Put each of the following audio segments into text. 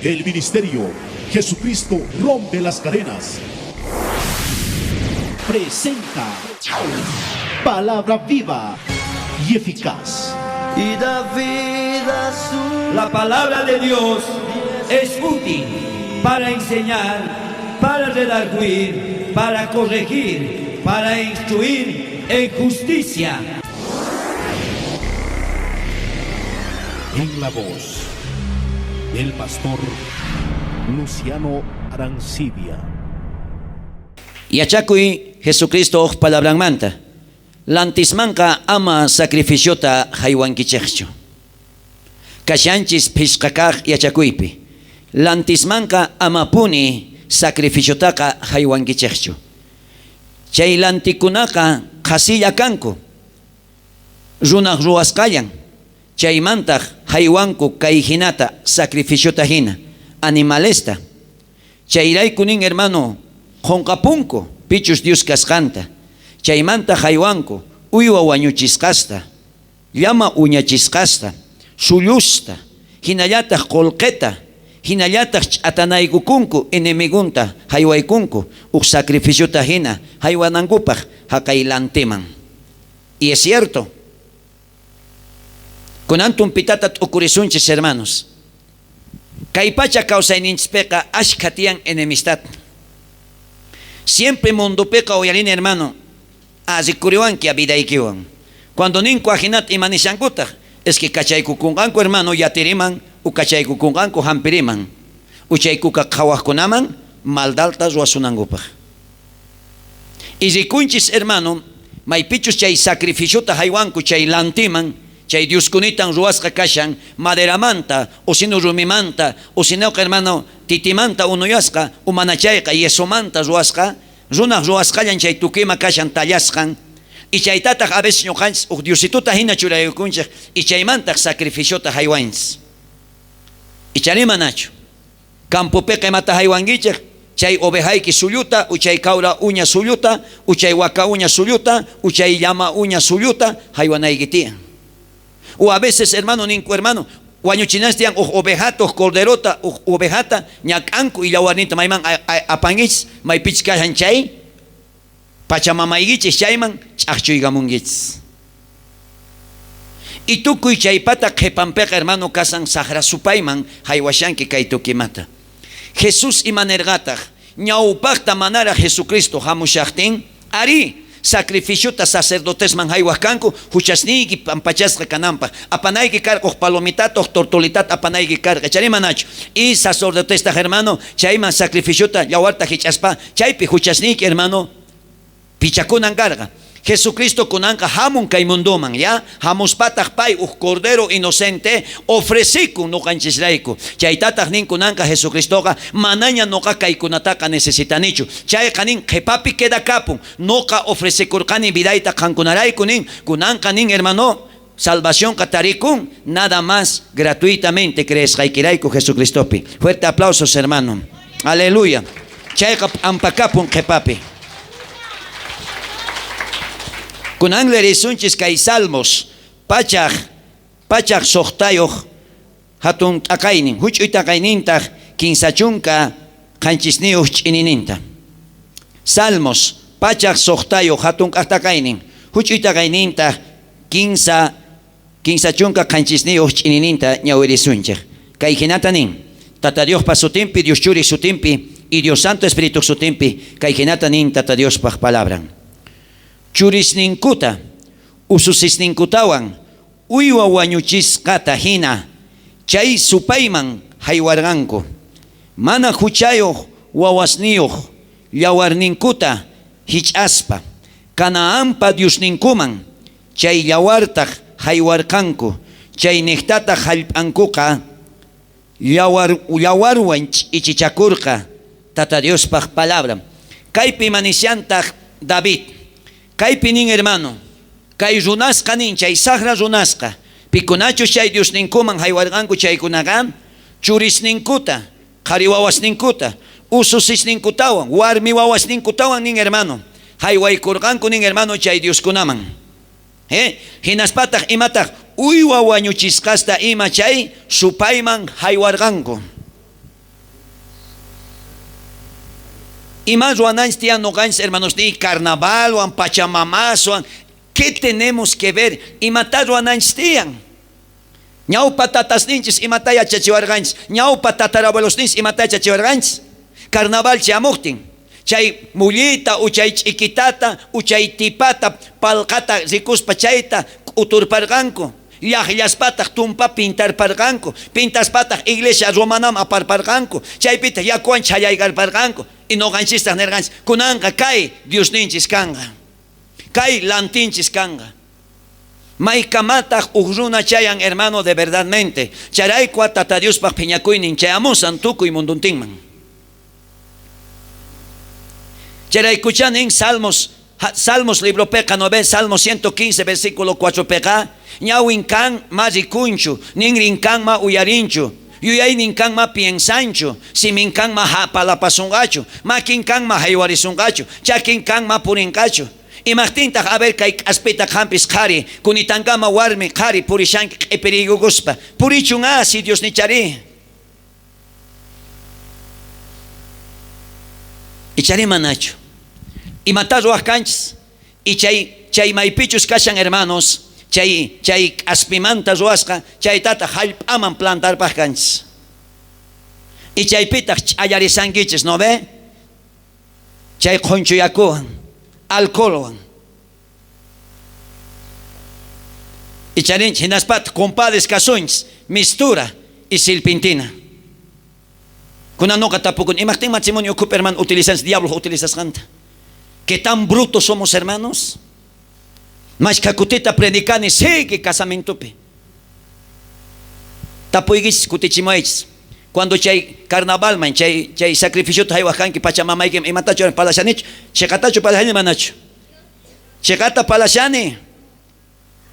El ministerio Jesucristo rompe las cadenas. Presenta Palabra viva y eficaz. Y da vida su La palabra de Dios es útil para enseñar, para redarguir, para corregir, para instruir en justicia. En la voz del pastor Luciano Arancibia. Yachakuy Jesucristoj palabranmanta. Lantismanqa ama sacrificiota jaywankichejchu. Kashanchis phishqa kaj yachakuypi. Lantismanqa amapuni sacrificiotaqa jaywankichejchu. Chay lantikunaqa qhasilla kanku. Runaj ruwasqallan. Chaymantaj jaywanku kay jinata sacrificiota jina, animalesta. Chayrayku nin hermano, qonqapunku pichus Dios kasqanta. Chaymanta jaywanku uywa wañuchisqasta, llama uñachisqasta, sullusta, jinallataj qolqeta, jinallataj ch'atanaykukunku enemigunta jaywaykunku uj sacrificiota jina jaywanankupaj jaqay lantiman. Y es cierto. Kunan tumpitata t'ukurisunchis hermanos. Kay pacha kawsayninchikpiqa ashkha tiyan enemistad. Siempre mundopiqa uyarini hermano, ah, rikuriwanki a vidaykiwan. Cuando ninku ajinata ima nishankutaj, es que kachaykukunqanku hermano yatiriman u kachaykukunqanku jampiriman, uchaykuka qhawajkunaman maldalta ruwasunankupaj. Y rikunchis hermano, maypichus chay sacrificiota jaywanku chay lantiman, chay Dioskunitan ruwasqa kashan maderamanta, o sino rumimanta, o sinoqa hermano titimanta unuyasqa, u mana chayqa yesomanta ruwasqa, runaj ruwasqallan chay tukuyma kashan tallasqan, y chaytataj a veces ñuqanchis uj Diosituta jina churaykunchej, y chaymantaj sacrificiota jaywanchis. Ichari manachu. Campopiqa imata jaywankichej, chay ovejayki sulluta, u chay kawra uña sulluta, u chay waka uña sulluta, u chay llama uña sulluta, jaywanayki tiyan. U a veces, hermano, ninku hermano, wañuchinas tiyan uj ovejata, uj corderota, uj ovejata, ñak'anku y yawarninta mayman apankichis, maypichis kashan chay, pachamamaykichis chayman ch'ajchuykamunkichis. Y tukuy chaypata qhepanpiqa, hermano, kasan sajra supayman jaywashanki kay tukimata. Jesús imanerqataj, ñawpajta manaraj Jesucristo jamushajtin, arí, sacrificiota sacerdotesman jaywaj kanku, juchasniyki pampachasqa kananpaj. Apanayki karqa uj palomitata, uj tortolitata apanayki karqa, chayri manachu. Y sacerdotestaj, hermano, chayman sacrificiota yawarta jich'aspa, chaypi juchasniyki, hermano, pichakunan karqa. Jesucristo kunanqa jamun kay mundoman, ya? Jamuspataj pay uj cordero inocente ofrecikun noqanchisrayku. Chaytataj nin kunanqa Jesucristoqa manaña noqa kaykunataqa necesitanichu. Chayqa nin qhepapi quedakapun. Noqa ofrecikurqani vidayta qankunarayku nin. Kunanqa nin hermano, salvacionqa tarikun nada más gratuitamente creesqaykirayku Jesucristopi. Fuerte aplausos, hermano. Aleluya. Chayqa p'ampakapun qhepapi. Kunan leerisunchis kay Salmos pachaj pachaj sojtayoj jatun t'aqaynin, juch'uy t'aqaynintaj 37 ch'inininta. Salmos pachaj sojtayoj jatun t'aqaynin, juch'uy t'aqaynintaj 37 ch'inininta ñawirisunchej. Kay jinata nin, Tata Diospa sutinpi, Dios Churi sutinpi y Dios Santo Espíritu sutinpi, kay jinata nin Tata Diospaj palabran. Churisninkuta, ususisninkutawan, uywa wañuchisqata hina, chay supayman jaywarqanku. Mana juchayoj wawasniyoj yawarninkuta hich'aspa, Canaanpa Diosninkuman chay yawartaj jaywarqanku, chay niqtataq jallp'ankuqa yawarwan ch'ichichakurqa. Tata Diospaj palabra. Kaypi manishantaj David. Kaypi nin hermano, kay runasqa nin, chay sajra runasqa, pikunachus chay Diosninkuman jaywarqanku chaykunaqa, churisninkuta, qhari wawasninkuta, ususisninkutawan, warmi wawasninkutawan nin hermano, jaywaykurqanku nin hermano chay Dioskunaman. Hinaspataj imataj uywa wañuchisqasta ima chay supayman jaywarqanku. Ima ruwananchis tiyan noqanchis hermanosniy carnavalwan, pachamamaswan, ¿qué tenemos que ver? Imatá ruwananchis tiyan? Ñawpa tatasninchis imatá yachachiwarqanchis? Ñawpa tatarabuelosninchis imatá yachachiwarqanchis? Carnaval chayamuqtin, chay mullita u chay ch'ikitata u chay tipata palqata rikuspa chayta k'uturparqanku, llaqllaspataq tumpa pintarparqanku, pintaspataq iglesia romanaman aparparqanku, chaypitaq yakuwan chhallaykarparqanku, y noqanchistaq nerqanchis, kunanqa kay Diosninchis kanqa, kay lantinchis kanqa. Maykamataq uj runa chayan, hermano, de verdadmente, charaykua Tata Diospaq phiñakuynin chayamusan tukuy munduntinman. Charaykuchá nin Salmos, Salmos libropeqa, no ve, Salmo 115, versículo 4 peqa, ñawin kan ma rikunchu, ninrin kan ma uyarinchu, yuyaynin kan ma piensanchu, simin kan ma palapasunqachu, makin kan ma haywarisunqachu, chakin kan ma purinqachu. Imajtintaj a ver kay k'aspita qanpis qhari, kunitankama warmi qhari purishanki q'ipiriykukuspa, purichun a si Diosnicharí. Icharí manachu. Imatá ruwaj kanchis? Y chay, chay maypichus kashan hermanos, chay, chay k'aspimanta ruwasqa, chaytataq jallp'aman plantarpaj kanchis. Y chaypitaq ch'allarisankichis, ¿no ve? Chay qhonchuyakuwan, alcoholwan. Icharinchis, hinaspataq compadres kasunchis, mistura y silpintina. Kunan noqa tapukuni, imajtin matrimonio ukhupi, hermano, utilizanchis diablo utilizasqanta? ¿Qué tan brutos somos, hermanos? Mashkha kutita predicani, sigue casamientopi. Tapuykichis, kutichimuwaychis. Cuando chay carnavalman, chay, chay sacrificiota haywaj kanki pachamamayki, imatachu palashanichu? Cheqatachu palashani manachu? Cheqata palashani.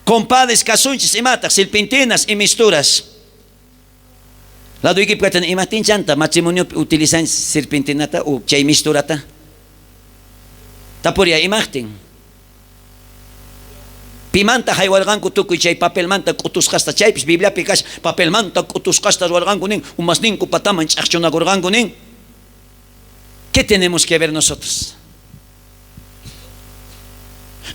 Compadres kasunchis imataq, silpintinas y misturas. Ladoykipi kachani, imajtin chanta matrimoniopi utilizanchis serpentinata o chay misturata? Tapuria, imajtin? Pimanta haywarqanku tukuy chay papelmanta k'utusqasta, chaypis Bibliapi kashan, papelmanta k'utusqasta ruwarqanku nin, umasninku pataman ch'aqchunakurqanku nin. ¿Qué tenemos que ver nosotros?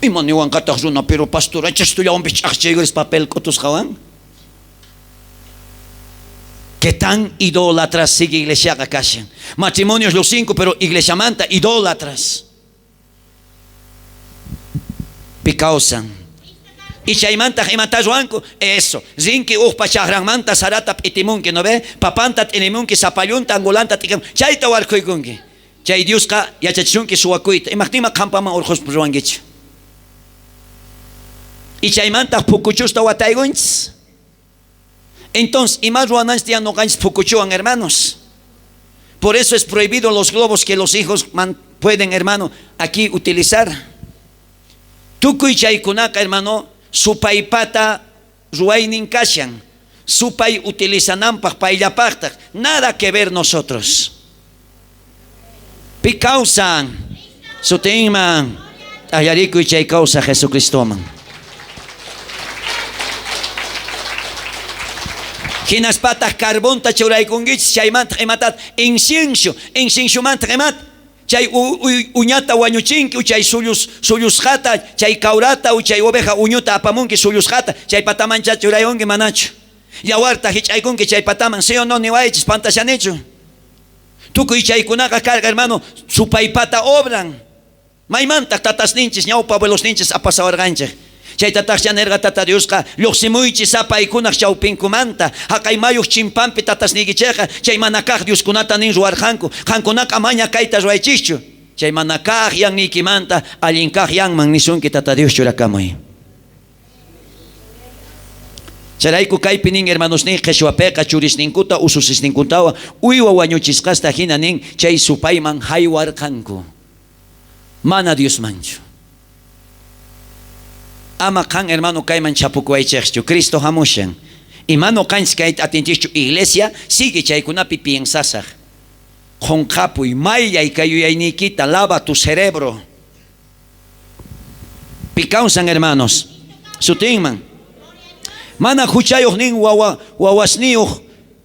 Ima niwanqataq runa, pero pastor, chastullawanpis ch'aqchaykuris papel k'utusqawan? ¿Qué tan idólatras sigue iglesiaqa kashan? Matrimonios los cinco, pero iglesiamanta idólatras. Pi kawsan. Y chaymantaq imata ruwanku? Eso. Rinki ujpa chajranmanta sarata p'itimunki, ¿no ve? Papanta t'inimunki, sapallunta, angulanta t'ikanki. Chayta warkhuykunki. Chay Diosqa yachachisunki suwakuyta. Imajtinma qhampaman urqhuspa ruwankichu? Y chaymantaq phukuchusta wataykunchis. Entonces, ima ruwananchis tiyan noqanchis phukuchuwan, hermanos? Por eso es prohibido los globos que los hijos pueden, hermano, aquí utilizar. Tukuy chaykunaqa, hermano, supaypata ruwaynin kashan. Supay utilizananpaq, payllapaqtaq. Nada que ver nosotros. Pi kawsan? Sutinman. T'allarikuy chay kawsa Jesucristoman. Hinaspataq carbonta churaykunkichis, chaymantaq imatat? Incienso. Inciensomantaq imat? Chay uñata wañuchinki, u chay sullusqata, chay kawrata, u chay oveja uñuta apamunki sullusqata, chay pataman churayunki manachu. Yawarta hich'aykunki chay pataman, sí o no, niwaychis, pantashanichu. Tukuy chaykunaqa karqa, hermano, supaypata obran. Maymantaq tatasninchis, ñawpa abuelosninchis apasawarqanchik. Chaytataqcha nerqa Tata Diosqa, lluqsimuychis apaykunaq chawpinkumanta, haqay mayuq chimpampi tatasniykichikqa, chay mana kaq Dioskunata nin ruwarqanku, qankunaqa maña kayta ruwaychischu. Chay mana kaq yanniykimanta allin kaq yanman nisunki Tata Dios churakamuy. Chayrayku kaypi nin, hermanosniy, qheshwapeqa churisninkuta ususisninkutawan uywa wañuchisqasta hina nin chay supayman haywarqanku. Mana Diosmanchu. Ama qan, hermano, kayman chapukuwaychejchu. Cristo hamushan. Ima noqanchis kayta atinchischu, iglesia sigue chaykunapi piensasaj. Qonqapuy, mayllay kay yuyayniykita, lava tu cerebro. Pi kawsan, hermanos? Sutinman. Mana huchayuq nin wawa, wawasniyuq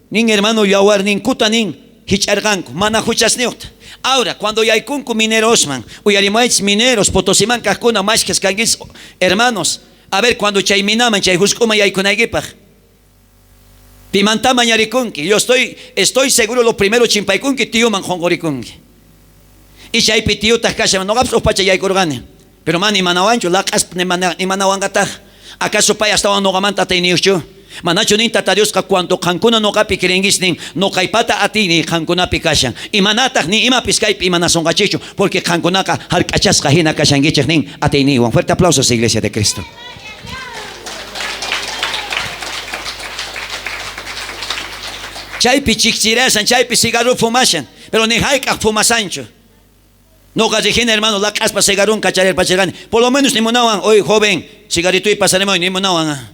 nin, hermano, yawarninkuta nin hich'arqanku, mana huchasniyuqta. Ahora, cuando yaykunku minerosman, uyarimuwaychis mineros, Potosiman kajkuna, mashkhas kankichis, hermanos. A ver, cuando chay minaman, chay jusk'uman yaykunaykipaj, pimantá mañarikunki. Yo estoy seguro lo primero chimpaykunki, tiyuman qonqorikunki. Y chaypi tiyutaj kashan, noqapis uj pacha yaykurqani. Pero mana imanawanchu, laq'aspa imanawanqataj. Acaso pay astawan noqamanta atiyniyuqchu? Manachu nin Tata Diosqa cuanto qankuna noqapi creenkis nin, noqaypata atiyniy qankunapi kashan. Imanataj ni imapis kaypi imanasonqachikchu, porque qankunaqa hark'achasqa hina kashankichej nin atiyniywan. Fuerte aplausos, Iglesia de Cristo. Chaypi chikchirashan, chaypi cigarro fumashan, pero ni hayk'aj fumasanchu. Noqa rijina, hermano, laq'aspa cigarron kacharerpachirqani. Por lo menos nimunawan, oy joven, cigarrituy pasarimuy nimunawan.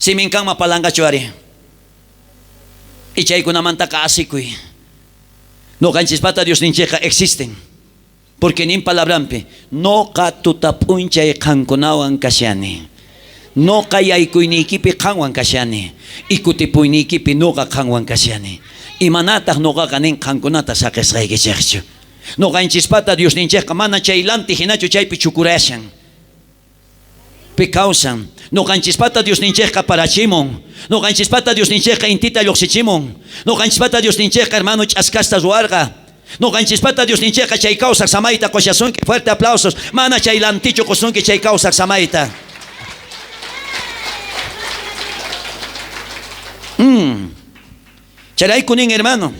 Siminkanma palangachu ari. Y chaykunamantaqa asikuy. Noqanchispata Diosninchikqa existen. Porque nin palabrampi, noqa tuta p'unchay qankunawan kashani. Noqa yaykuyniykipi qanwan kashani. Y kutipuyniykipi noqa qanwan kashani. Imanataq noqaqa nin qankunata saqesqaykichikchu. Noqanchispata Diosninchikqa mana chay lanti hinachu chaypi chukurashan. Pi kawsan. Noqanchispata Diosninchikqa parachimun. Noqanchispata Diosninchikqa intita lluqsichimun. Noqanchispata Diosninchikqa hermano ch'askasta ruwarqa. Noqanchispata Diosninchikqa chay kawsaq samayta qushasunki. Fuerte aplausos. Mana chay lantichu qusunki chay kawsaq samayta. Chayrayku nin hermano.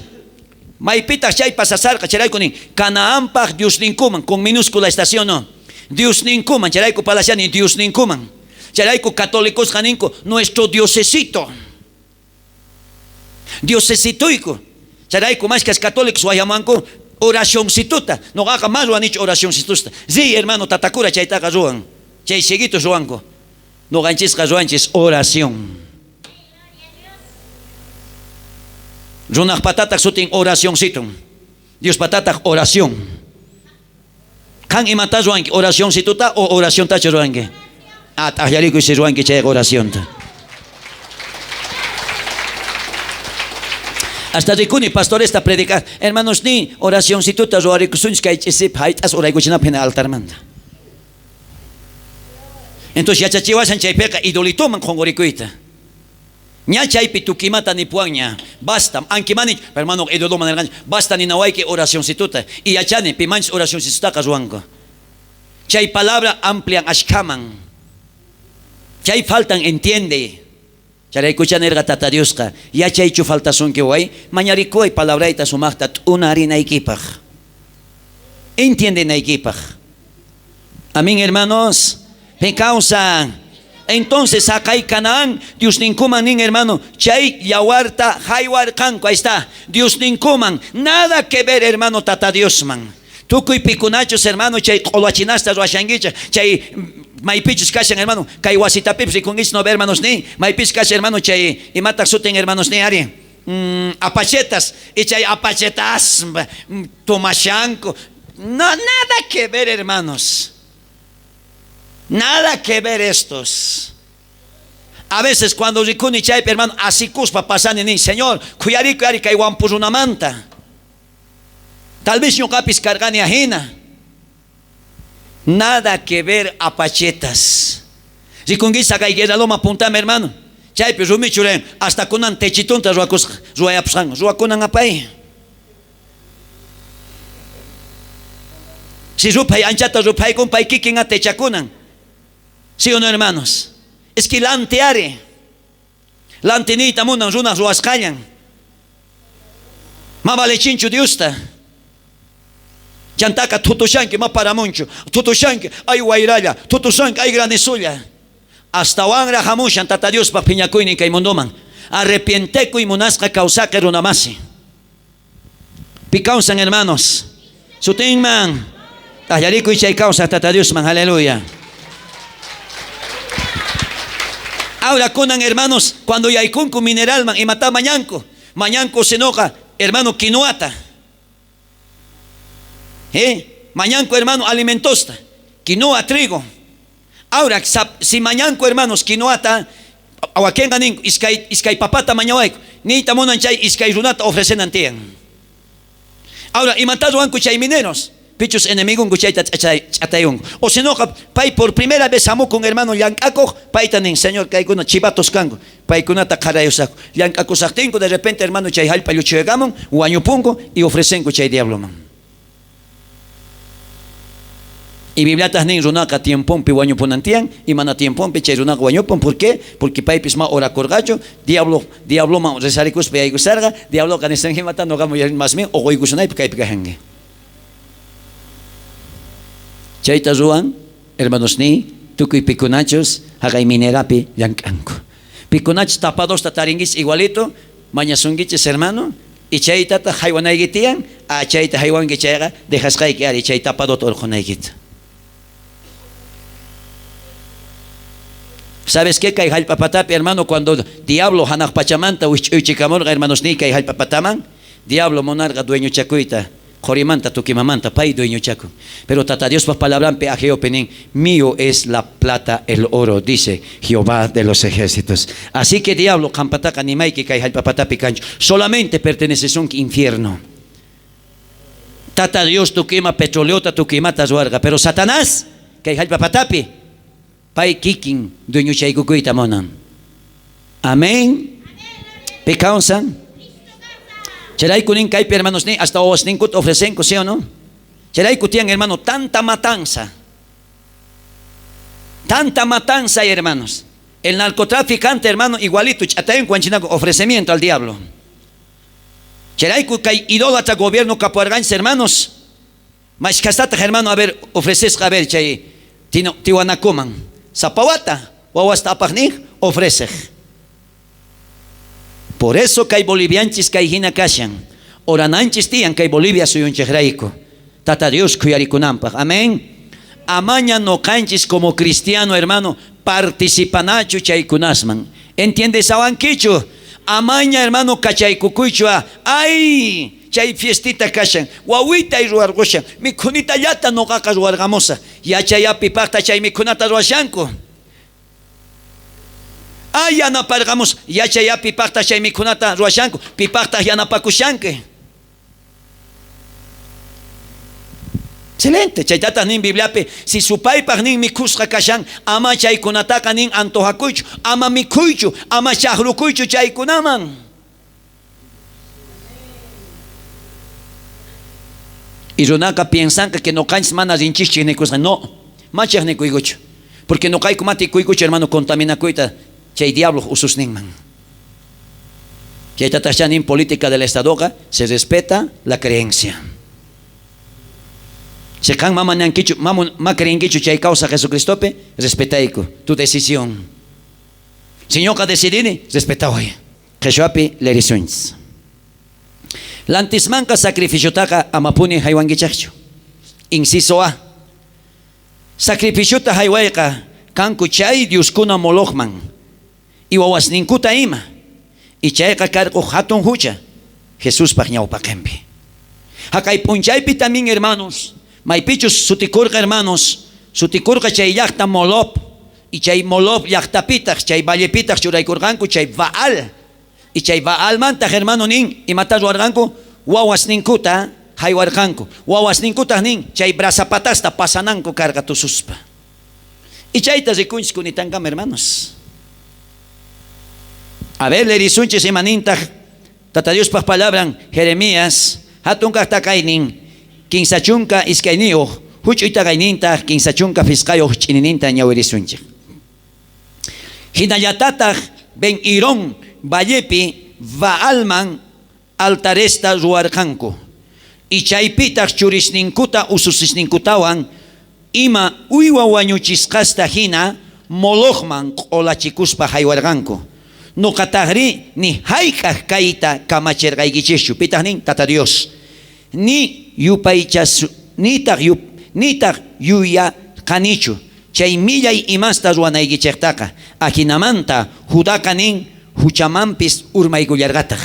Maypitaq chay pasasarqa, chayrayku nin Canaanpaq Diosninkuman, con minúscula estación no. Diosninkuman, chayrayku palashani Diosninkuman. Chayrayku católicosqa ninku nuestro Diosecito. Diosecitoyku. Chayrayku mashkas católicos wayamanku oracioncituta. Noqaqa mas ruwanichu oracioncitusta. Riy hermano tatakura chaytaqa ruwan. Chay cieguitos ruwanku. Noqanchisqa ruwanchis oración. Runaj patataq sutin oracioncitun. Dios patataq oración. Qan imata ruwanki? Oracioncituta o oraciontachu ruwanki? Ah, t'aqllarikuy si ruwanki chayqa oracionta. Hasta rikuni pastoresta predicar. Hermanos ni oracioncituta ruwarikusunchis kay ch'isipi hayt'as uraykuchinapaj hina altarmanta. Entonces yachachiwashan chaypiqa idolituman qonqorikuyta. Ña chaypi tukimata nipuwanña. Basta, ankimani, hermano idoloman nerqanchik, basta ninawayki oracioncituta. Y yachani pimanchis oracioncitutaqa ruwanku. Chay palabra amplian ashkhaman. Chay faltan entiende. Chayraykucha nerqa Tata Diosqa, yachaychu faltasunki way, mañarikuway palabrayta sumaqta t'unarinaykipaj. Entiendenaykipaj. Amén, hermanos. Pe causa. Entonces, saqay Canaán, Diosninkuman nin, hermano, chay yawarta haywarqanku, ahí está, Diosninkuman, nada que ver, hermano, Tata Diosman. Tukuy pikunachus, hermano, chay q'olachinasta ruwashankichej, chay maypichus kashan, hermano, kay wasitapipis rikunkichis, no, hermanos, ni, maypis kashan, hermano, chay imataq sutin, hermanos, ni, ari, apachetas, y chay apachetas, tomashanku, no, nada que ver, hermanos. Nada que ver estos. A veces cuando rikuni chaypi, hermano, asikuspa pasani nin, Señor, khuyarikuy ari kay wampurunamanta. Tal vez ñuqapis karqani ajina. Nada que ver apachetas. Rikunkichis kay Guerra Loma puntame, hermano. Chaypi rumi churen, hasta kunan techitunta ruwakusqa, ruwayapusqanku, ruwakunan apay. Si ruphay anchata ruphaykun, pay kikin atechakunan. ¿Sí o no, hermanos? Es que lanteare. Lantiniyta munan runaj ruwasqallan. Ma valechinchu Diosta. Chantaka thutushanki, ma paramunchu. Thutushanki, ay wayralla. Thutushanki, ay granizulla. Hasta wanra hamushan Tata Diospaj phiñakuynin kay munduman. Arrepientekuy munasqa kawsaqi runamasi. Pi kawsan, hermanos. Sutinman. T'aqllarikuy chay kawsaq Tata Diosman. Aleluya. Ahora kunan, hermanos, cuando yaykunku mineralman, imata mañanku? Mañanku sinoqa, hermano, quinoata. Mañanku, hermano, alimentosta. Quinoa, trigo. Ahora, si mañanku, hermanos, quinoata, awakenqa ninku, iskay papata mañawayku. Niyta munan chay iskay runata ofrecenan tiyan. Ahora, imatá ruwanku chay mineros? Pichus enemigonku chayta ch'atayunku. O sinoqa pay por primera vez hamukun hermano llank'akuq, payta nin, Señor, kaykuna chivatos kanku, paykunata qharayusaqku. Llank'akusaqtinku, de repente, hermano, chay jallp'a lluchuyakamun, wañupunku y ofrecenku chay diabloman. Y Bibliataj nin runaqa tiemponpi wañupunan tiyan y mana tiemponpi chay runaqa wañupun. ¿Por qué? Porque paypis ma orakurqachu, diablo diabloman rezarikuspa yaykusarqa, diabloqa nisan jimata noqaman más bien uquykusunaypi kaypi kashanki. Chayta ruwan, hermanos ni, tukuy pikunachus jaqay minerapi llank'anku. Pikunachus tapadosta tarinkichis igualito, mañasunkichis hermano, y chaytataq haywanayki tiyan, a chayta haywanki chayqa dejasqayki ari chay tapadota urqhunaykita. ¿Sabes qué? Kay jallp'a patapi, hermano, cuando diablo hanaq pachamanta wisch'uychikamurqa, hermanos ni, kay jallp'a pataman, diablo munarqa dueñochakuyta, qorimanta tukimamanta, pay dueñochakun. Pero Tata Diospa palabranpi Ageopi nin, mío es la plata, el oro, dice Jehová de los ejércitos. Así que diablo, qampataqa nimayki kay jallp'a patapi kanchu, solamente pertenecesunki infierno. Tata Dios tukima petroleota tukimata ruwarqa, pero Satanás kay jallp'a patapi pay kikin dueñochaykukuyta munan. Amén. Pi kawsan? Chayrayku nin kaypi hermanos ni hasta wawasninkuta ofrecenku, ¿sí o no? Chayrayku tiyan hermano tanta matanza. Tanta matanza, hermanos. El narcotraficante, hermano, igualito, ch'atayun kuanchinaku ofrecimiento al diablo. Chayrayku kay idólatra gobierno kapuarqanchis, hermanos. Mashkhastataq, hermano, a ver, ofrecesqa, a ver, chay tiwanakuman. Sapawata, wawasta apaqnin, ofreceq. Por eso kay bolivianchis kay hina kashan. Orananchis tiyan kay Bolivia suyunchejrayku. Tata Dios khuyarikunanpaq. Amén. Amaña noqanchis como cristiano, hermano, participanachu chaykunasman. ¿Entiendes, awankichu? Amaña, hermano, kachaykukuychu. Ay, chay fiestita kashan. Wawita y ruwarqushan. Mikhunitallata noqaqa ruwarqamusa. Yachayapi paqta chay mikhunata ruwashanku. Ay, yanaparqamus. Yachayapi paqta chay mikhunata ruwashanku. Pipaqta yanapakushanki. Excelente. Chaytataq nin Bibliapi, si supaypaq nin mikhusqa kashan, ama chaykunataqa nin antojakuychu, ama mikhuychu, ama chaqrukuychu chaykunaman. Y runaqa piensanqa que noqanchis mana rinchikchik nikusqa. No, machaq nikuykuchu. Porque noqayku matikuykuchu, hermano, contaminakuyta chay diablo ususninman. Chaytataq ya nin política del Estadoqa, se respeta la creencia. Si qan mama nankichu, mamu, ma creenkichu chay causa Jesucristopi, respetayku tu decisión. Si ñoqa decidini, respetaway. Qheshwapi lerisunchis. Lantismanqa sacrificiotaqa amapuni haywankichaqchu. Inciso A. Sacrificiota haywayqa kanku chay Dioskuna Molochman y wawasninkuta ima. Y chayqa karqu hatun hucha Jesuspaq ñawpaqinpi. Haqay p'unchaypi también, hermanos, maypichus sutikurqa, hermanos, sutikurqa chay llaqta Moloch, y chay Moloch llaqtapitaq, chay vallepitaq churaykurqanku, chay Baal. Y chay Baalmantaq, hermano, nin, imata ruwarqanku, wawasninkuta haywarqanku. Wawasninkutaq nin, chay brazapatasta pasananku karqa tususpa. Y chayta rikunchis kunitankama, hermanos. A ver, lerisunchis imanintaq, Tata Diospaq palabran, Jeremías, hatun kaqtaqaynin, kinsa chunka iskayniyuq, huch'uy taqaynintaq, kinsa chunka phisqayuq ch'inininta ñawirisunchik. Hinallatataq Ben Irón vallepi Baalman altaresta ruwarqanku. Y chaypitaq churisninkuta ususisninkutawan ima uywa wañuchisqasta hina Molochman q'olachikuspa haywarqanku. Noqataqri ni hayk'aq kayta kamachirqaykichischu. Pitaq nin Tata Dios. Ni yupaychas, nitaq yup, nitaq yuyaqanichu. Chay millay imasta ruwanaykichiktaqa. Ajinamanta Judaqa nin huchamanpis urmaykullarqataq.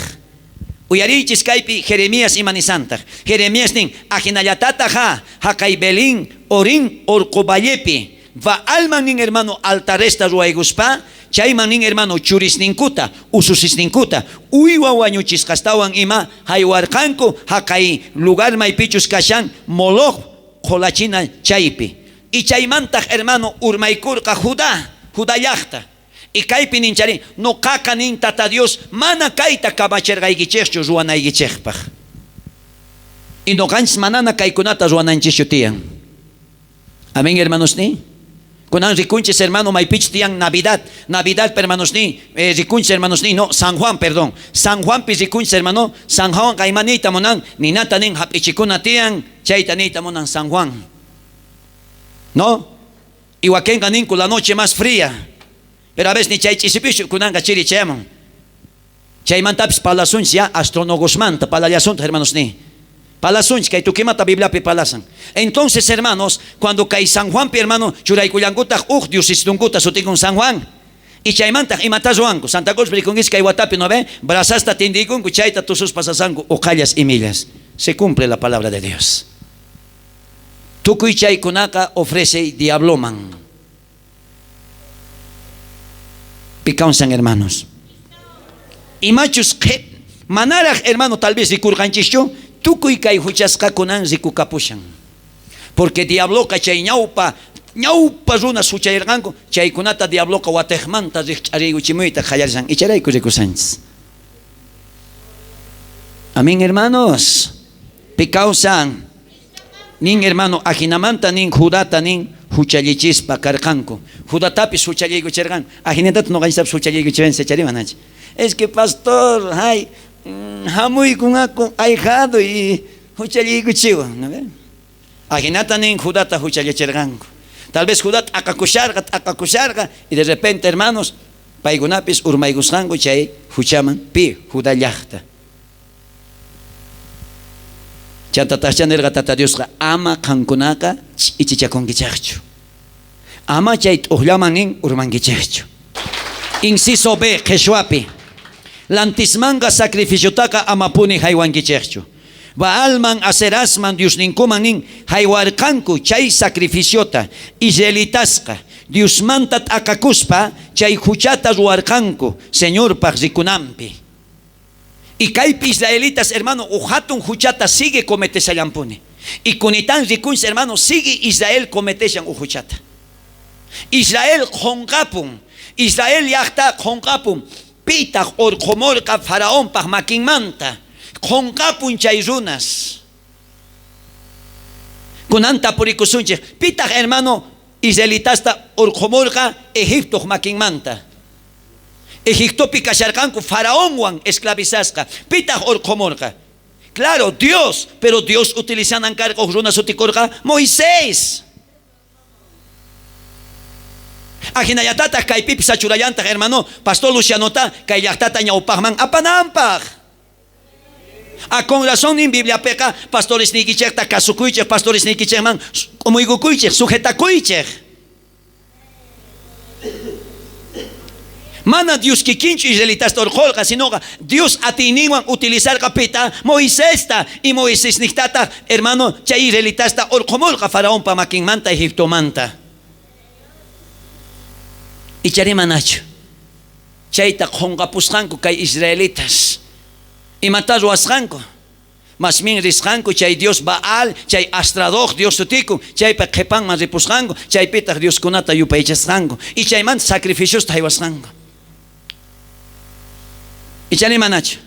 Uyariychis kaypi Jeremías imanisantaq. Jeremías nin ajinallatataq ha haqay Belín orin orqu vallepi Baalman nin hermano altaresta ruwaykuspa Chayman nin hermano churisninkuta, ususisninkuta, uywa wañuchisqastawan ima jaywarqanku jaqay lugar maypichus kashan Moloch qholachina chaypi. Y chaymantaj hermano urmaykurqa Judá, Judá llajta. Y kaypi nin chari, noqaqa nin Tata Dios mana kayta kamacherqaykichejchu ruwanaykichejpaj. Y noqanchis manana kaykunata ruwananchischu tiyan. Amén, hermanos ni. Kunan rikunchis hermano maypich tiyan Navidad. Navidad, hermanos ni, rikunchis hermanos ni, no, San Juan, perdón. San Juan pi rikunchis hermano, San Juan kaymanita munan, ninata nin hap'ichikuna tiyan, chayta niyta munan San Juan. ¿No? Y wakenqa ninku la noche más fría. Pero a veces ni chay ch'isipischu kunanqa chiri chayamun. Chaymantapis parlasunchis ya astronogosmanta, parlallasuntaj hermanos ni. Parlasunchis kay tukimata Bibliapi parlasan. Entonces, hermanos, cuando kay San Juanpi hermano churaykullankutaj uj diosistunkuta sutikun San Juan. Y chaymantaj imata ruwanku. Santa Cruz rikunkis kay watapi no ve, brasasta tindiykunku chayta tususpa sasanku uqallas imillas. Se cumple la palabra de Dios. Tukuy chaykunaqa ofrece diabloman. Picaunsan hermanos. Imachus manaraj hermano tal vez rikurqanchischu, tukuy kay huchasqakunan rikukapushan. Porque diabloqa chay ñawpa, ñawpa runas huchayarqanku, chaykunata diabloqa watejmanta riqch'ariykuchimuyta qallarishan. Icharayku rikusanchis. Amén, hermanos. Picausan. Nin hermano, ajinamanta nin Judata nin huchallichispa karqanku. Judatapis huchalliykucherqanku. Ajinatata noqanchistapis huchalliykuchiwanchis charimanachi. Es que pastor, hay, hamuykunqaku ahijado y huchalliykuchiwan, ¿no ve? Ajinata nin Judata huchallicherqanku. Tal vez Judá t'aqakusharqa, t'aqakusharqa, y de repente, hermanos, paykunapis urmaykusqanku chay huchaman pi Judá llaqta. Chanta nirqa Tata Diosqa ama qankunaqa ichichakunkichaqchu. Ama chay t'uqllaman nin urmankichaqchu. Inciso B, qheshwapi. Lantismanqa sacrificiotaqa amapuni haywankichaqchu. Baalman Aserasman Diosninkuman nin haywarqanku chay sacrificiota israelitasqa Diosmanta t'aqakuspa chay huchata ruwarqanku Señorpaq rikunanpi. Y kaypi israelitas hermano uhatun huchata sigue cometeshallampuni. Y kunitan rikunchis hermano sigue Israel cometeshan uj huchata. Israel qonqapun, Israel llaqta qonqapun, pitaq urqhumurqa faraonpaq makinmanta. Qonqapun chay runas. Kunanta purikusunchik, pitaq hermano israelitasta urqhumurqa Egiptoq makinmanta. Egiptopi kasharqanku faraonwan esclavizasqa, pitaq urqhumurqa. Claro, Dios, pero Dios utilizanan karqa uj runa sutikurqa Moisés. Ajinallatataq kaypipis achurallantaq hermano, pastor Lucianota kay llaqtata ñawpaqman apananpaq. A con razón nin Bibliapiqa pastores niykichejta kasukuychej, pastores niykichejman k'umuykukuychej, sujetakuychej. Mana Dios kikinchu israelitasta urqhurqa, sinoqa Dios atiyninwan utilizarqa pita Moisesta y Moisés niqtata hermano chay israelitasta urqhumurqa faraonpa makinmanta Egiptomanta. Ichari manachu chayta qhunqapusqanku kay israelitas. Imata ruwasqanku? Masmin risqanku chay Dios Baal, chay Astradoj Dios sutiku, chaypa qhipanman ripusqanku, chaypitaq Dioskunata yupaychasqanku y chaymanta sacrificiosta haywasqanku. Ichani manachu?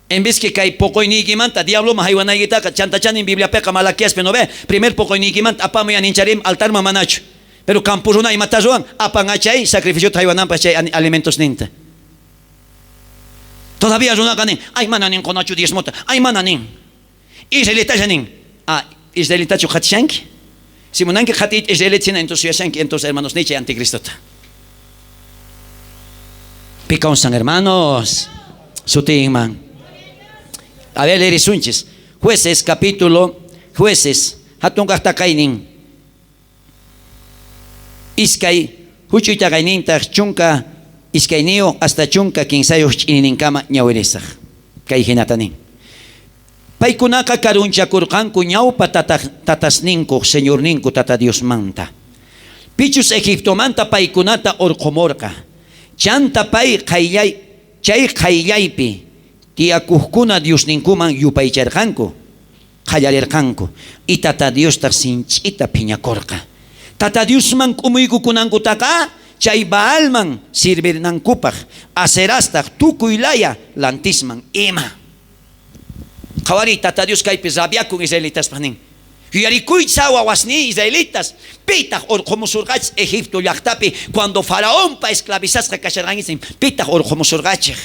En vez que kay poqoyniykimanta diabloman haywanaykitaqa chantachanin Bibliapiqa Malaquiaspi no ve, primer poqoyniykimanta apamuy anincharim altarman manachu. Pero campo runa imata ruwan, apan chay sacrificiota haywananpaq chay alimentos ninta. Todavía runaqa nin, ay mana nin qonachu diezmota, ay mana nin. Israelitacha nin, ah, israelitachu qhatishanki? Si munanki qhatiyta israelita hina, entonces yuyashanki, entonces hermanos ni chay anticristota. Picaunsan hermanos, sutinman. A ver, lerisunchis. Jueces, capítulo, Jueces, hatun kaqtaqaynin. Iskay, huch'uytaqaynintaq chunka iskayniyuq hasta chunka kinsayuq ch'inininkama ñawirisaq. Kay hinata nin. Paykunaqa karunchakurqanku ñawpa tatasninku, Señorninku Tata Diosmanta. Pichus Egiptomanta paykunata urqhumurqa. Chanta pay qayllay chay qayllaypi tiyakojkuna diosninkuman yupaycharqanku, qallarerqanku. Y Tata Diostaj sinch'ita phiñakorqa. Tata Diosman k'umuykukunankutaqa chay Baalman sirvirnankupaj, Aserastaj tukuy laya lantisman ima. Qhawariy, Tata Dios kaypi rabiakun israelitaspaj nin. Yuyarikuycha wawasniy israelitas, pitaj orqhomusorqachej Egipto llajtapi cuando faraonpa esclavizasqa kasharqankichej, pitaj orqhomusorqachej?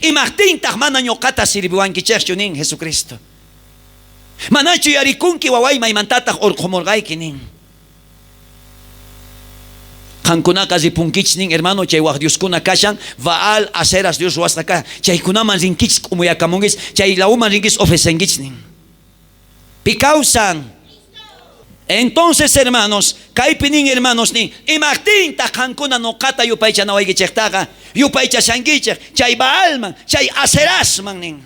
Imajtintaj mana ñoqata sirviwankichejchu nin Jesucristo. Manachu yuyarikunki waway maymantataj orqhomorqayki nin. Qankunaqa ripunkichis nin hermano chay waj dioskuna kashan Baal, Aseras dios ruwasqa kashan chaykunaman rinkichis k'umuyakamunkichis chay lawman rinkichis ofrecenkichis nin. Pi kawsan. Entonces hermanos, kaypi nin hermanos nin, imajtintaj qankuna noqata yupaychanawaykichejtaqa yupaychashankichej chay Baalman, chay Aserasman nin.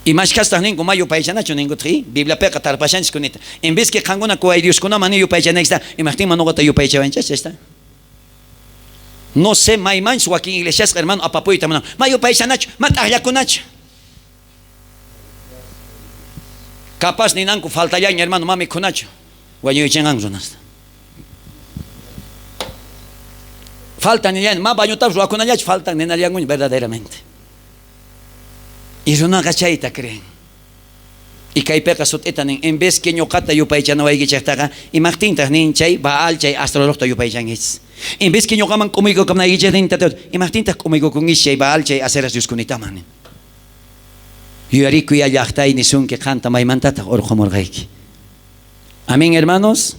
Imashkastaj ninku ma yupaychanachu ninkutaj, Bibliapeqa tarpashanchis kunita. En vez que qankuna kuway dioskunaman ni yupaychanaykichista, imajtinman noqata yupaychawanchis chaysta. No sé maymanchus wakin iglesiasqa hermano apapuyta munan. Ma yupaychanachu, ma t'ajllakunachu. Capaz ninanku faltallaña hermano ma mikhunachu. Wañuychinqanku runasta. Falta nillan, ma bañotapas ruwakunallachu faltan ninallankuña verdaderamente. Y runaqa chayta creen. Y kaypeqa sut'ita nin, en vez que ñoqata yupaychanawaykichejtaqa, imajtintaj nin chay Baal chay astrologta yupaychankichis. En vez que ñoqaman k'umuykukamnaykichej nin Tata Dios, imajtintaj k'umuykukunkichis chay Baal chay Aseras dioskunitaman nin. Yuyarikuy ya llajtay nisunki qanta maymantataj orqhomorqayki. Amén, hermanos.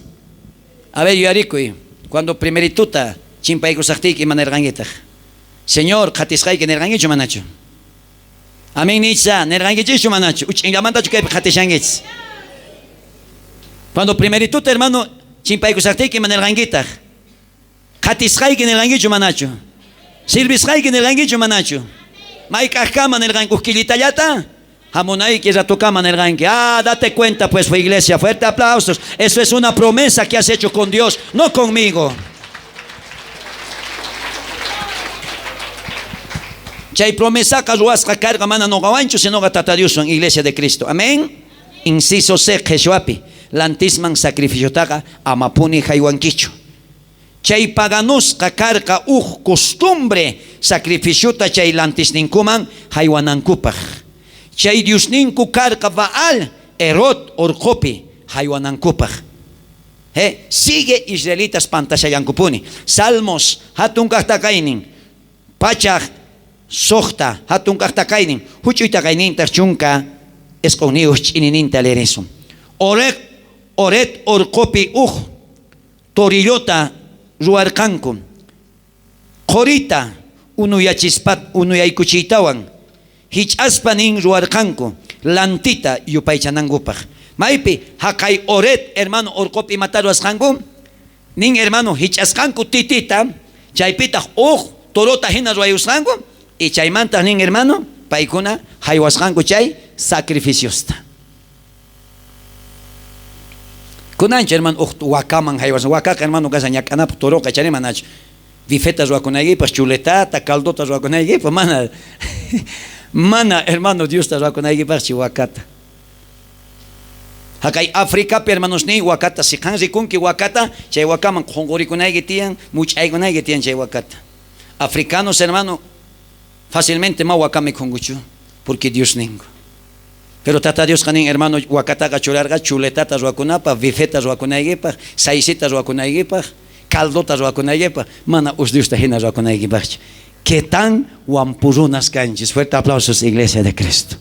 A ver, yuyarikuy, cuando primerituta chimpaykusajtiyki ima nerqankitaj? Señor, qhatisqayki nerqankichu manachu? Amén niychis, nerqankichischu manachu? Uch'inllamantachu kaypi qhatishankichis? Cuando primerituta, hermano, chimpaykusajtiyki ima nerqankitaj? Qhatisqayki nerqankichu manachu? Sirvisqayki nerqankichu manachu? Mayk'ajkama nerqanki uj killitallata? Hamunayki ratukama nerqanki. Ah, date cuenta pues, fue iglesia. Fuerte aplausos. Eso es una promesa que has hecho con Dios, no conmigo. Chay promesaqa ruwasqa karqa mana noqawanchu, sinoqa Tata Dioswan, iglesia de Cristo. Amén. Inciso C, qheshwapi, lantisman sacrificiotaqa amapuni haywankichu. Chay paganosqa karqa uj costumbre sacrificiota chay lantisninkuman haywanankupaj. Chay diosninku karqa Baal, Herod orqopi haywanankupaj. Sigue israelitas pantashallankupuni. Salmos hatun kajtaqaynin, pachaj sojta hatun kajtaqaynin, huch'uy taqaynintaj 19 ch'inininta leerisun. Oret, Oret orqopi uj torillota ruwarqanku. Qhorita unuyachispa unuyaykuchiytawan hich'aspa nin ruwarqanku lantita yupaychanankupaj. Maypi jaqay Oret hermano orqopi imata ruwasqanku? Nin hermano hich'asqanku titita, chaypitaj uj torota hina ruwayusqanku, y chaymanta nin hermano paykuna haywasqanku chay sacrificiosta. Kunanchu hermano uj wakaman haywasqanku, wakaqa hermano kashan ñak'anapaj toroqa chayri manachu. Bifeta ruwakunaykipaj, chuletata, caldota ruwakunaykipaj, mana mana hermano Diosta ruwakunaykipajchu wakata. Jaqay Africapi hermanos niy wakata, si qan rikunki wakata, chay wakaman qhonqorikunayki tiyan, much'aykunayki tiyan chay wakata. Africanos hermano fácilmente ma waka mikhunkuchu, porque Dios ninku. Pero Tata Diosqa nin hermano wakataqa churarqa chuletata ruwakunapaj, bifeta ruwakunaykipaj, saysita ruwakunaykipaj, caldota ruwakunaykipaj, mana us Diosta hina ruwakunaykipajchu. ¿Qué tan wampurunas kanchis? Fuerte aplausos, Iglesia de Cristo.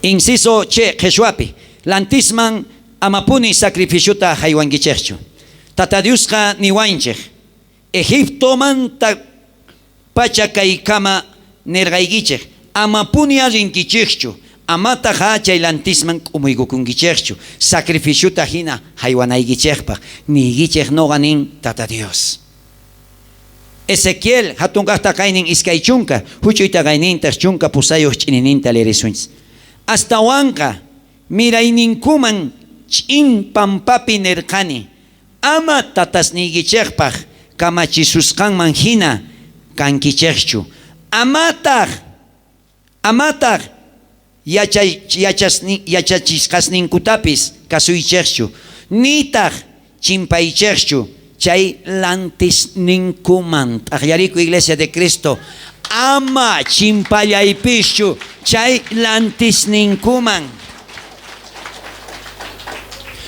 Inciso che, qheshwapi, lantisman amapuni sacrificiota haywankichejchu. Tata Diosqa niwanchej, Egiptomanta pacha kaykama nerqaykichej, amapuni arrinkichejchu, amataj ha chay lantisman k'umuykukunkichejchu, sacrificiota hina haywanaykichejpaj, niykichej noqa nin Tata Dios. Ezequiel hatun kajtaqaynin 20, huch'uy taqaynintaj 18 ch'inininta leerisunchis. Astawanqa mirayninkuman ch'in pampapi nerqani, Ama tatasniykichejpaj kamachisusqanman jina kankichejchu. Amataj, amataj yachachisqasninkutapis kasuychejchu. Nitaj chimpaychejchu chay lantisninkuman. T'ajllariku Iglesia de Cristo. Ama chimpallaypischu chay lantisninkuman.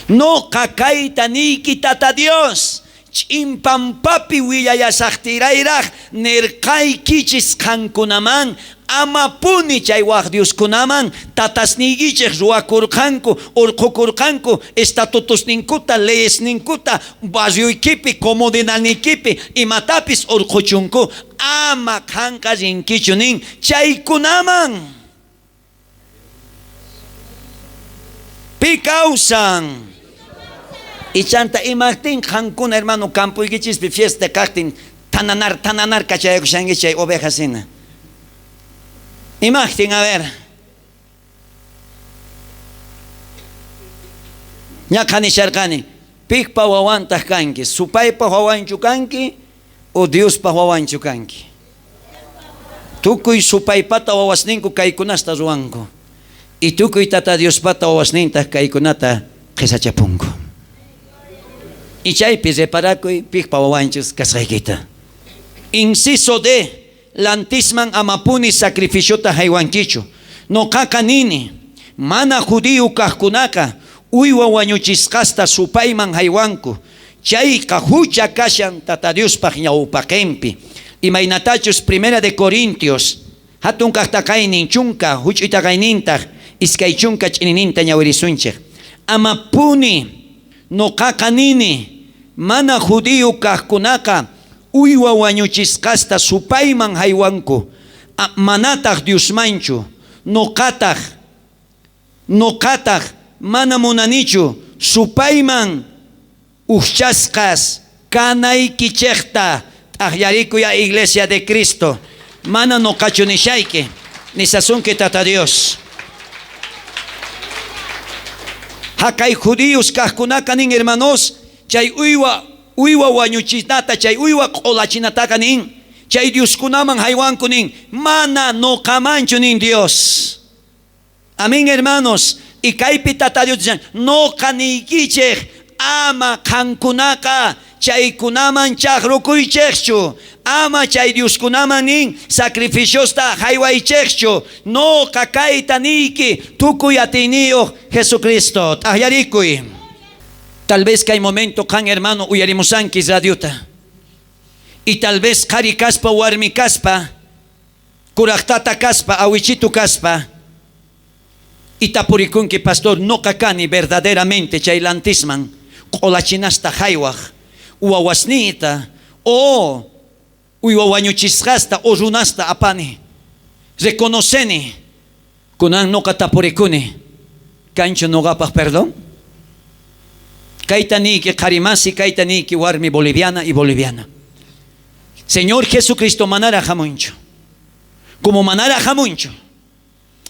Noqa kayta niyki Tata Dios. Ch'inpampapi willallasajtirayraj nerqaykichis qankunaman, amapuni chay waj dioskunaman tatasniykichej ruwakurqanku, urqhukurqanku estatutosninkuta, leyesninkuta, barrioykipi, comodinanikipi, imatapis urqhuchunku, ama qanqa rinkichu nin chaykunaman. Pi kawsan. Ichanta imajtin qankuna hermano campoykichispi fiesta kajtin tananar tananar kachayakushanki chay ovejasina. Imajtin, a ver. Ñaqa nisharqani, piqpa wawantaq kanki, supaypa wawanchu kanki o Diospa wawanchu kanki. Tukuy supaypata wawasninku kaykunasta ruwanku. Y tukuy Tata Diospata wawasnintaq kaykunata qhisachapunku. Y chaypi reparakuy piqpa wawanchus kasqaykita. Inciso D, lantisman amapuni sacrificiota haywankichu. Noqaqa nini, mana judío kajkunaqa uywa wañuchisqasta supayman haywanku. Chayqa hucha kashan Tata Diospaj ñawpaqenpi. Imaynatachus Primera de Corintios, hatun kajtaqaynin chunka, huch'uytaqaynintaq, iskay chunka ch'inininta ñawirisunchej. Amapuni noqaqa nini, mana judío kajkunaqa uywa wañuchisqasta supayman haywanku, manataq Diosmanchu, noqataq mana munanichu supayman ujchasqas kanaykichejta. T'ajllarikuya Iglesia de Cristo. Mana noqachu nishayki, nisasunki Tata Dios. Hakay judíos kajkunaka nin hermanos, chay uywa wañuchinata, chay uywa q'olachinataqa nin, chay Dioskunaman haywanku nin, mana noqamanchu nin Dios. Amén, hermanos. Y kaypi Tata Dios dicen, noqa niykichej, ama qankunaqa chaykunaman chaqrukuychejchu, ama chay Dioskunaman nin sacrificiosta haywaychejchu, noqa kayta niyki tukuy atiyniyuq Jesucristo. T'ajllarikuy. Tal vez kay momento qan hermano uyarimusanki radiota. Y tal vez qhari kaspa warmi kaspa, kuraqtata kaspa, awichitu kaspa, y tapurikunki, pastor, noqa kani verdaderamente chay lantisman q'olachinasta haywaj, wawasniyta o uywa wañuchisqasta o runasta apani. Reconoceni, kunan noqa tapurikuni, kanchu noqapaj perdón? Kayta niyki qharimasi, kayta niyki warmi boliviana y boliviana. Señor Jesucristo manara hamunchu. Como manara hamunchu,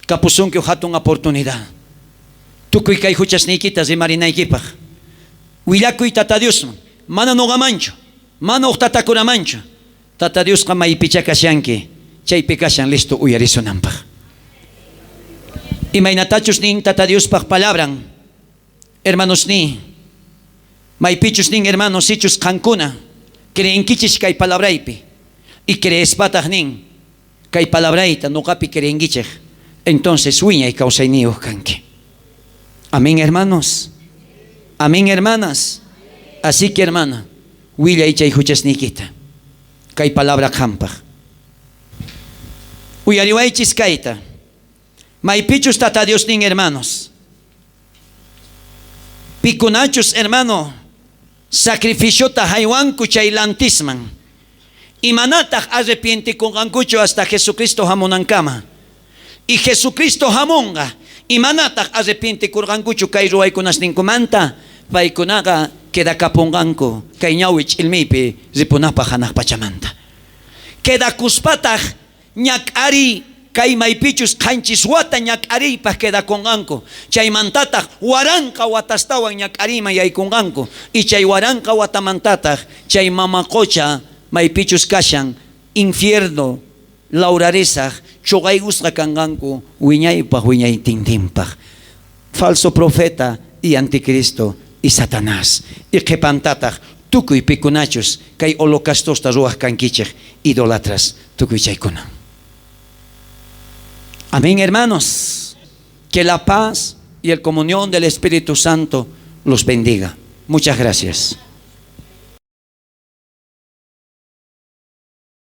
kapusunki hatun oportunidad. Tukuy kay huchasniykita rimarinaykipaj. Willakuy Tata Diosman, mana noqamanchu, mana uq tatakunamanchu. Tata Diosqa maypicha kashanki, chaypi kashan listo uyarisunanpaj. Imaynatachus nin Tata Diospaj palabran, hermanos ni, maypichus nin hermanos sichus qankuna, creenkichis kay palabraypi, y creespataj nin, kay palabrayta noqapi creenkichej, entonces wiñay kawsayniyuq kanki. Amén, hermanos. Amén, hermanas. Así que, hermana, willay chay huchasniykita. Kay palabra qhampaj. Uyariwaychis kayta. Maypichus Tata Dios nin, hermanos. Pikunachus, hermano, sacrificiota haywanku chay lantisman. Imanataq arrepientikunqankuchu hasta Jesucristo hamunankama. Y Jesucristo hamunqa. Imanataq arrepientikurqankuchu kay ruwaykunasninkumanta, paykunaqa quedakapunqanku kay ñawi ch'ilmiypi ripunapaq hanaq pachamanta. Quedakuspataq ñak'ari Kay maypichus qanchis wata ñak'ariypaj quedakonqanku. Chaymantataj waranqa watastawan ñak'ariyman yaykonqanku. Y chay waranqa watamantataj chay mama qocha maypichus kashan infierno lawrarisaj choqaykusqa kanqanku wiñaypaj wiñaytintinpaj. Falso profeta y anticristo y Satanás. Y qhepantataj tukuy pikunachus kay holocaustosta ruwaj kankichej idolatras tukuy chaykuna. Amén, hermanos. Que la paz y el comunión del Espíritu Santo los bendiga. Muchas gracias.